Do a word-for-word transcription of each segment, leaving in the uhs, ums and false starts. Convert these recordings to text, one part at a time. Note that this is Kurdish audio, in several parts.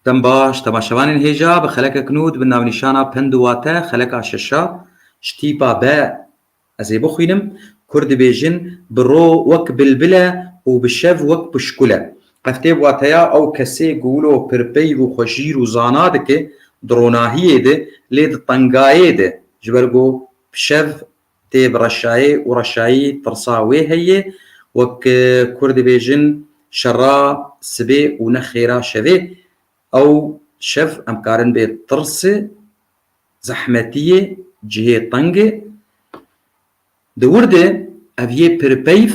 Dem baş, temaşevanên hêja, bi xelekek nû di bin navnîşana pend û wate, xeleka şeşa, ji tîpa B ez ê bixwînim. Kurd dibêjin, bi ro wek bilbil e û bi şev wek pişkul e. Ev tê bi wateya ew kesê ku wilo pirpeyv û xwe jîr û zana dike, di ronahiyê de, lê di tengayê de, ji ber ku bi şev tê bi reşayê û reşayî tirsa wê heye, wek, e, Kurd dibêjin, şera sibê û ne xêra şevê. Ew şev em karin bê tirsi, zehmetiyê, cihê tengê. Di wir de ev yê pirpeyv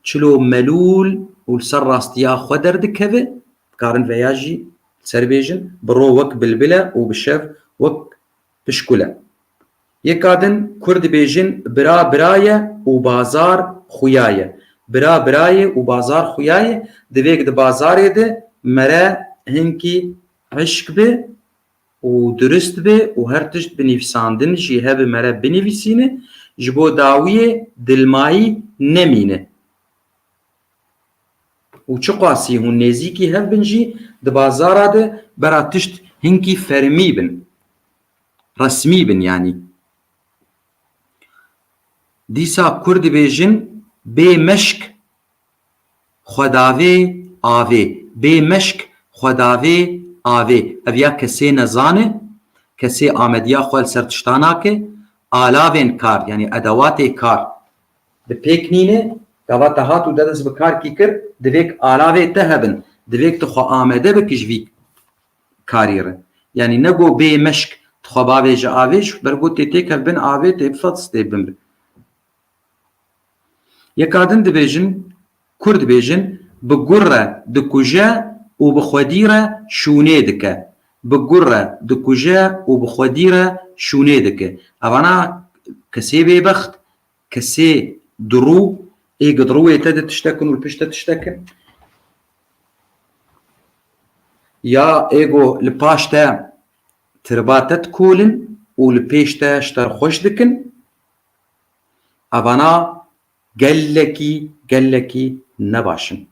çilo melûl û li ser rastiya xwe derdikeve, karin veya jî li ser bêjin, bi ro wek bilbil e û bi şev wek pişkul e. Yeka din Kurd dibêjin, bira bira ye û bazar xuya ye. Bira bira ye û bazar xuya ye, divêk di bazarê de mere hinkî hişk be û durist be û her tişt bi nivîsandin jî hebe mere binivîsîne, ji bo dawiyê dilmayî nemîne. Û çiqasî hûn nêzîkî hev bin jî, di bazara de bera tişt hinkî fermî bin, resmî bin yanî. Dîsa Kurd dibêjin, bê meşk xwedavê avê. Bê meşk xwedavê avê. Ev ya kesê nezane, kesê amediya xwe li ser tişta nake, alavên kar, yanî edewatê kar bi pêk nîne, gava te hat û te dest bi karkî kir, divêk alavê te hebin, divêk tu xwe amede bikî ji vî karî re. Yanî ne go bê meşk tu xwe bavêje avê, ji ber go tê têkev bin avê, tê bifetz, tê bimre. Yeka din dibêjin, Kurd dibêjin, bi gur re dikuje û bi xwedî re şûnê dike. Bi gur re dikuje û bi xwedî re şûnê dike. Evana kesê bêbext, kesê dirû, ê gi dirûyê te de tiştek in û li pişt te tiştek in. Ya ê go li paş te tiriba te dikolin û li pêş te ji te re xweş dikin. Evana gelekî, gelekî nebaş in.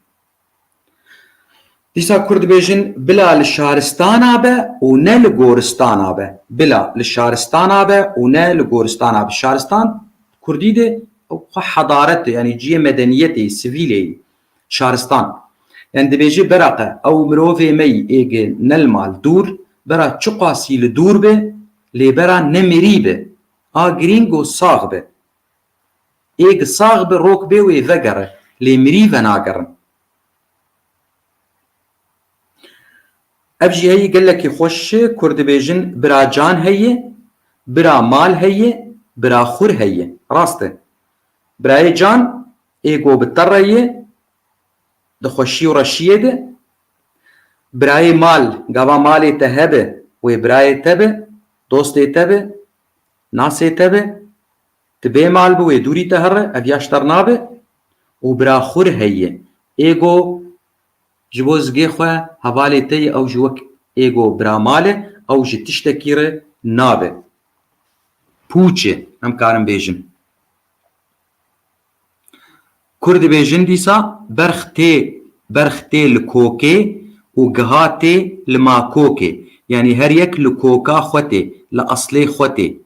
Dîsa Kurd dibêjin, bila li şaristana be û ne li goristana be. Bila li şaristana be û ne li goristana be. Şaristan, Kurdî de, ew xwe hedaret e, yanî cihê medeniyetê, sivîlê ye. Şaristan. Yanî dibêje, bera qe, ew mirovê me yî ê gi ne li mal dûr, bera çiqasî li dûr be, lê bera ne mirî be. A girîng û sax be. Ê gi sax bi rok bê wê vegere, lê mirî venagerin. Ev jî heyî gelekî xweş e, Kurd dibêjin, bira can heye, bira mal heye, bira xur heye. Rast e. Birayê can ê go bi te re ye, di xweşî û reşiyê de. Birayê mal, gava malê te hebe, wê birayê te be, dostê te be, nasê te be, tu bê mal bi wê dûrî te here, ev ya ji te re nabe. Û bira xur heye. Ê go ji bo zigê xwe hevalê te ye, ew ji wek ê go bira mal e, ew ji tiştekî re nabe. Pûç e, em karin bêjin. Kurd dibêjin dîsa, berx tê, berx tê li kokê û giha tê li makokê. Yanî her yek li koka xwe tê, li eslê xwe tê.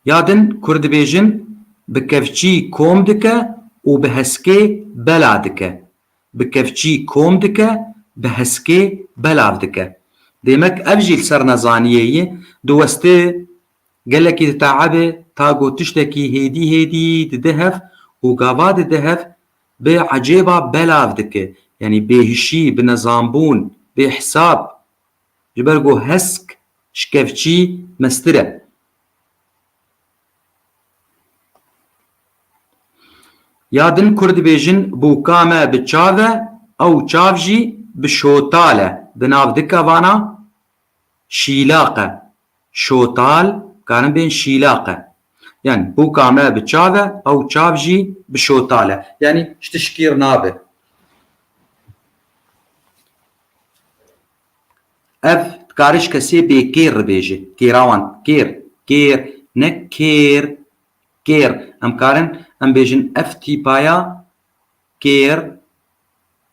Ya din Kurd dibêjin, bi kevçî kom dike û bi heskê bela dike. Bi kevçî kom dike, bi heskê belav dike. Demek ev jî li ser nezaniyê ye, diweste gelekî ditaebe, ta ku tiştekî hêdî hêdî dide hev û gava dide hev, bi ecêba belav dike. Yanî bêhişî, bi nezanbûn, bêhisab. Ji ber ku hesk ji kevçî mestir e. Ya din Kurd dibêjin, bûka me bi çav e, ew çav jî bi şotal e. Di nav dike vana şîlaq e. Şotal, karin bên şîlaq e. Yanî bûka me bi çav e, ew çav jî bi şotal e. Yanî ji tişkî re nabe. Ev dikare ji kesê bêkêr re bêje. Kêra wan kêr, kêr, ne kêr. Kêr. Em karin em bêjin ev tîpaya kêr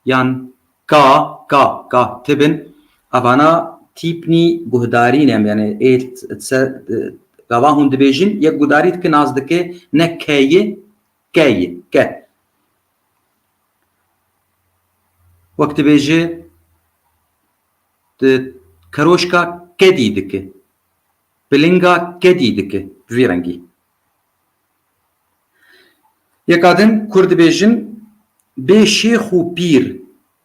yan ka, ka, ka tibin. Evana tîpnî guhdarî ne em, yani ê se-, gava hûn dibêjin, yek guhdarî dike, nas dike, ne ke ye, ke ye, ke. Wek dibêje, di keroşka kedî dike, pilinga kedî dike, bi vî rengî. Yeka din kur dibêjin, bê şêx û pîr,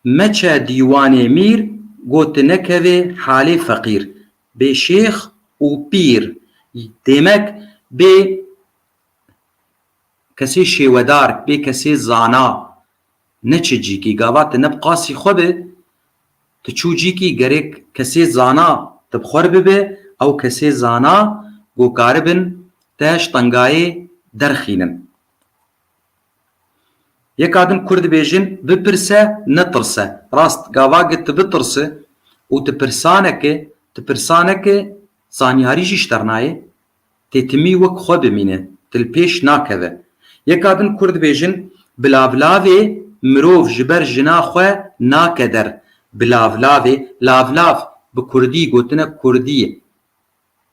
meçe dîwanê mîr, go tu nekevê halê feqîr. Bê şêx û pîr, demek bê kesê şêwedar, bê kesê zana, neçi cîkî. Gava tu ne bi qasî xwe be, tu çû cîkî, gerek kesê zana tu bi xwe re bibe, ew kesê zana ku karibin te ji tengayê derxînin. Yeka din kur dibêjin, bipirse, netirse. Rast, gava gi tu bitirse û tu pirsaneke, tu pirsaneke, zanyarî jî ji te re nayê. Tê timî wek xwe bimîne, tu li pêş nakeve. Yeka din kur dibêjin, bi lavlavê mirov ji ber jina xwe nake der. Bi lavlavê, lavlav bi kurdî gotine kurdî ye.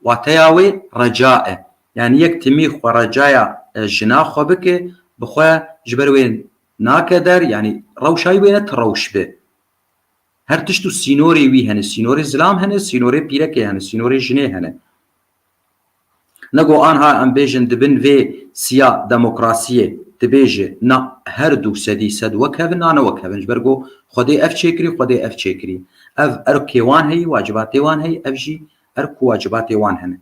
Wateya wê reca e. Yani yek timî xwe recaya, e, jina xwe bike, bi xwe ji ber wê nake der, yani rewşa wê ne ti rewş be. Her tişt û sînorê wî hene. Sînorê zilam hene, sînorê pîrekê hene, sînorê jinê hene. Nego anha em bêjin di bin vê siya demokrasiyê dibêje na her du sedî sed wek hev in, na ne wek hev in. Ji ber ku Xwedê ev çêkirî, Xwedê ev çêkirî. Ev erkê wan heyî, wacibatê wan heyî, ev jî erk û wacibatê wan hene.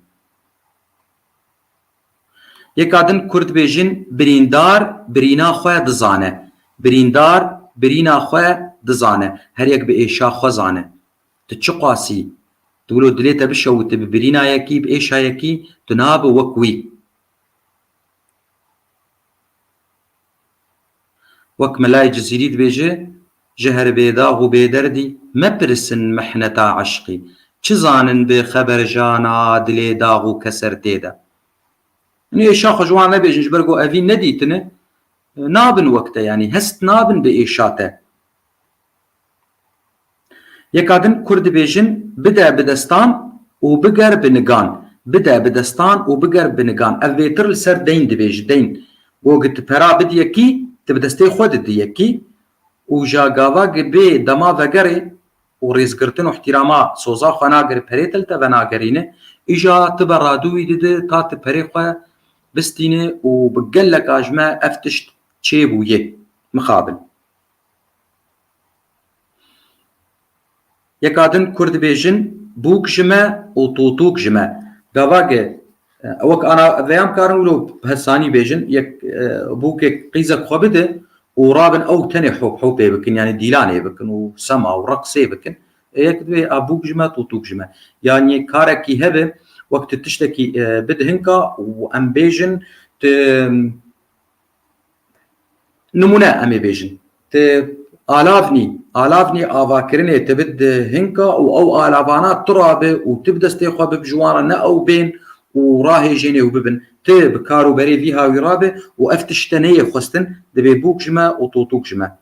Yeka din kur dibêjin, birîndar birîna xwe dizane. Birîndar birîna xwe dizane. Her yek bi êşa xwe zane. Tu çiqasî, tu wilo dilê te bişewite bi birîna yekî, bi êşa yekî, tu nabe wek wî. Wek Melayê Cizîrî dibêje, ji her bêdax û bêderdî, mepirisin mihneta eşqî. Çi zanin bi xeberjana dilê dax û keser tê de. Nê êşa xwe ji wan nebêjin, ji ber ku evî nedîtine, nabin wek te, yanî hest nabin bi êşa te. Yeka din kur dibêjin, bide bi destan û biger bi nigan. Bide bi destan û biger bi nigan. Ev bêtir li ser deyn dibêje, deyn. Go gi tu pera bidî yekî, tu bi destê xwe didî yekî û ja gava gi bê dema vegerê û rêzgirtin û ihtirama soza xwe nagiri, perê te li te venagerîne, îja tu be radû wî didi ta tu perê xwe bistîne û bi geleka ji me ev tişt çêbûye mixabin. Yeka din kur dibêjin, bûk ji me û tûtûk ji me. Gava ge, e, wek ana veyam karin wilo bi hesanî bêjin, yek, e, bûkek qîzek xwe bide û rabin ew tenê hop hopê bikin, yani dîlanê bikin û sema û reqsê bikin. E, yek divê a bûk ji me, tûtûk ji me. Yani karekî hebe, wek tu tiştekî, e, bide hinka û em bêjin, tu, Nimûne em ê bêjin. Ti alavnî, alavnî avakirinê ti bid hinka û ew alavana tu rabe û ti bi destê xwe bib ji wan re ne ew bên û rahêjênê û bibin. Ti bi kar û berê vî hawî rabe û ev tişt te neyê xwestin, divê bûk ji me û tûtûk ji me.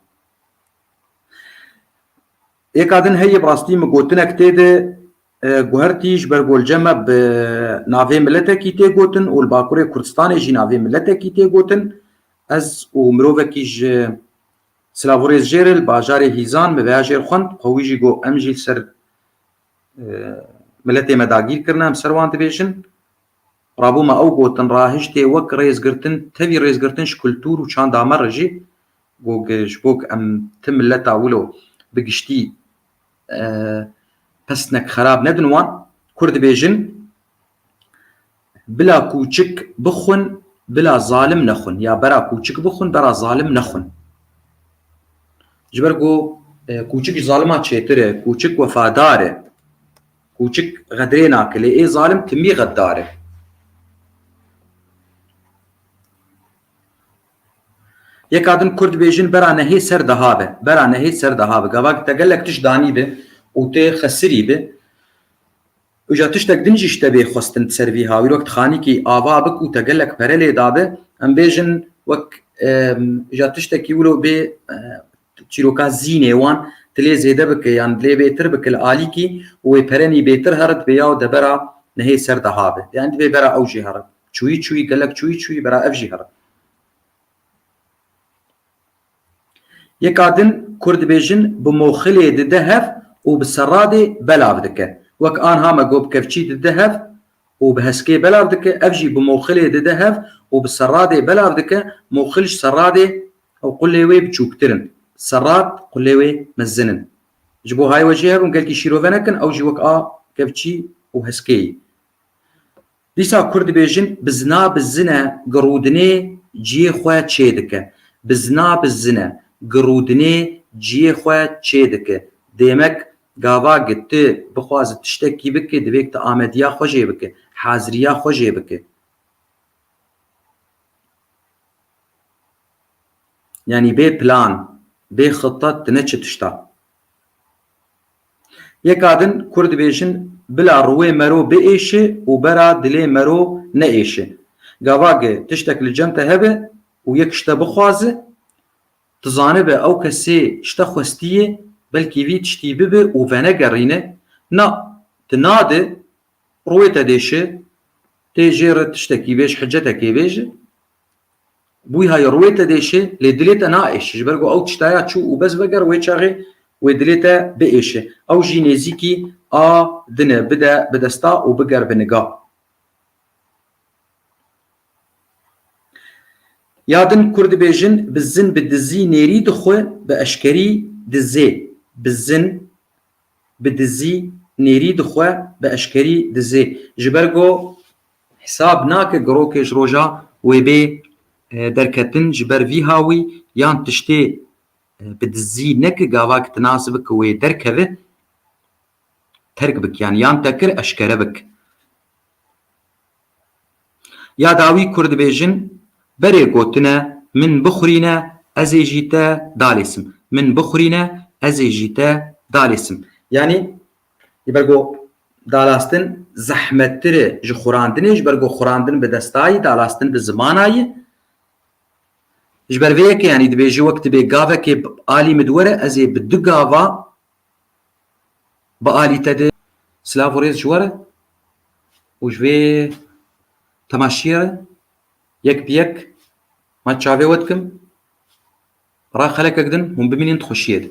Yeka din heye bi rastî min gotinek tê de, e, guhertî ji ber ku li cem me bi navê miletekî tê gotin û li Bakurê Kurdistanê jî navê miletekî tê gotin. Ez û mirovekî ji Silav û Rêz jê re li bajarê Hîzan min veya jêr xwend, xwe wî jî got em jî li ser, e, miletê me dagîr kirine, em ser wan dibêjin. Rabû me ew gotin, rahiştê wek rêzgirtin, tevî rêzgirtin ji kultûr û çanda me re jî, got, ji bo ku em ti mileta wilo bi giştî, e, pesnek xerab nedin wan, kur dibêjin, bila kûçik bixwin, bila zalim nexwin, ya bera kûçik bixwin, bera zalim nexwin. Ji ber ku, e, kûçik ji zalima çêtir e, kûçik wefadar e. Kûçik xedrê nake, lê ê zalim timî xeddar e. Yeka din Kurd bêjin, bera nehê ser diha be. Bera nehê ser diha be. Gava te gelek tişt danî be û tê xesirî be. Îja tiştek din jî ji te bê xwestin di ser vî hawî. Wek tu xanîkî ava bik û te gelek pere lê dabe, em bêjin wek, em, îja tiştekî wilo bê, e, çîroka zînê wan tu lê zêde bike yan lê bêtir bike li alîkî û wê perenî bêtir here dibê ya û debera nehê ser de habe. Yani dibê bera ew jî here. Çûyî çûyî gelek çûyî çûyî bera ev jî here. Yeka din kur dibêjin bi moxilê dide hev û bi serradê belav dike. Wek anha me got bi kevçî dide hev û bi heskê belav dike, ev jî bi moxilê dide hev û bi serradê belav dike, moxil ji serradê ew qulê wê biçûktir in. Serrad qulê wê mezin in. Ji bo hay we jê hebin gelkî şîrove nekin, ew jî wek a kevçî û heskê yî. Dîsa kur dibêjin, bizna bizine girûdinê ciyê xwe çê dike. Bizna bizine girûdinê ciyê xwe çê dike. Dêmek gava gi ti bixwazi tiştekî bike, divêk ti amediya xwe jê bike, haziriya xwe jê bike. Yani bê plan, bê xita tine çi tişta. Yeka din kur dibêjin, bila rûyê mero biêşi û bera dilê mero neêşi. Gava gi tiştek li cem te hebe û yek ji te bixwazi, tu zanibe ew kesê ji te xwestiye, belkî vî tiştî bibe û venegerîne. Na, tu nade, rûyê te dêşe, tê jê re tiştekî bêj, hicetekê bêje. Bûyha ye rûyê te dêşe, lê dilê te naêşe. Ji ber ku ew tiştaya çû û bes veger, wê çaxê wê dilê te biêşe. Ew jî nêzîkî a dine bide bi desta û biger bi niga. Ya din kur dibêjin, bizin bi dizî nêrî dixwe, bi eşkerî dizê. Bizin bi dizî nêrî dixwe, bi eşkerî dizê. Ji ber ku hesab nake girokê ji roja wê bê, e, derketin ji ber vî hawî yan tiştê, e, bi dizî neke gava ki tu nas bik wê derkeve, terk bik, yani yan te kir eşkere bik. Ya dawî kur dibêjin, berê gotine, min bixurîne, ez ê jî te dalêsim. Min bixurîne, ez ê jî te dalêsim. Yani, ji ber ku dalastin zehmettir e ji xurandinê, ji ber ku xurandin bi destayî, dalastin bi zimanayî. Ji ber vê yekê, yani dibêji wek dibê gavekê alî min di were, ez ê bi du gava Bi alî te de silav û rêz ji we re û ji vê temaşiyê re yek bi yek ma çavê we dikim. Ra xelekek din hûn bimînin di xweşiyê de.